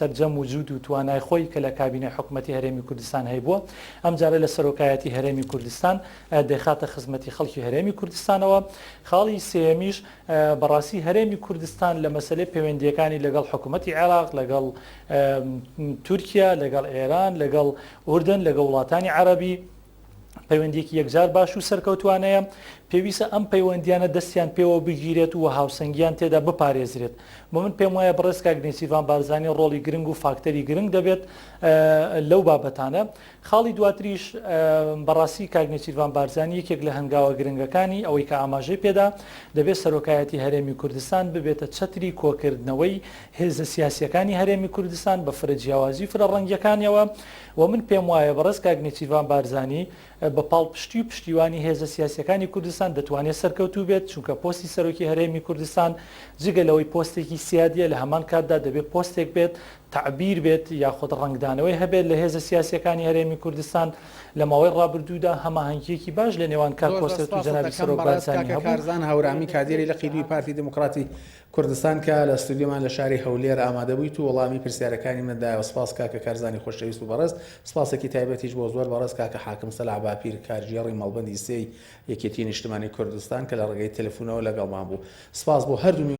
سەرجەم وجود و توانای خۆی کە لە کابینەی حکومەتی هەرێمی کوردستان هەیبووە ئەمجارە لە سەرۆکایەتی هەرێمی کوردستان دەیخاتە خزمەتی خەڵکی هەرێمی کوردستانەوە. خاڵی سێیەمیش بەڕاستی هەرێمی کوردستان لە مەسەلەی پەیوەندییەکانی لەگەڵ حکومەتی عێراق، لەگەڵ تورکیا، لەگەڵ ئێران، لەگەڵ ئوردن، لەگەڵ وڵاتانی عەرەبی پەیوەندییەکی یەکجار باش و سەرکەوتوانەیە. پێویستە ئەم پەیوەندییانە دەستیان پێوە بگیرێت و هاوسەنگییان تێدا بپارێزرێت. بۆ من پێم وایە بەڕێز کاک نێچیرڤان بارزانی ڕۆڵی گرنگ و فاکتەری گرنگ دەبێت لەو بابەتانە. خاڵی دواتریش بەڕاستی کاک نێچیرڤان بارزانی یەکێک لە هەنگاوە گرنگەکانی ئەوەی کە ئاماژەی پێدا، دەبێت سەرۆکایەتی هەرێمی کوردستان ببێتە چەتری کۆکردنەوەی هێزە سیاسییەکانی هەرێمی کوردستان بە فرە جیاوازی و فرە ڕەنگیەکانیەوە و من پێم وایە بەڕێز کاک نێچیرڤان بارزانی بە پاڵپشتی و پشتیوانی هێزە سیاسیەکانی کوردستان دەتوانێت سەرکەوتوو بێت چونکە پۆستی سەرۆکی هەرێمی کوردستان جگە لەوەی پۆستێکی سیادیە لە هەمان کاتدا دەبێت پۆستێک بێت تەعبیر بێت یاخود ڕەنگدانەوەی هەبێت لە هێزە سیاسیەکانی هەرێمی کوردستان لە ماوەی ڕابردوودا هەماهەنگیەکی باش لە نێوان کاک زۆر زۆر کۆسرەت و سپاست جەنابی دەکەم سەرۆک بەڕێز بارزانی کاکە هەبوو. کارزان هەورامی کادێری لقی دووی پارتی دیموکراتی کوردستان کە لە ستۆدیۆمان لە شاری هەولێر ئامادە بوویت و وەڵامی پرسیارەکانی منت دایەوە سپاس کاکە کارزانی خۆشەویست و بەڕێز سپاسێکی تایبەتیش بۆ زۆر بەڕێز کاکە حاکم سەلاح باپیر کارگێڕی مەڵبەندی سێی یەکێتی نیشتمانی کوردستان کە لە ڕێگەی تەلەفونەوە لەگەڵمان بوو سپاس بۆ هەردوو.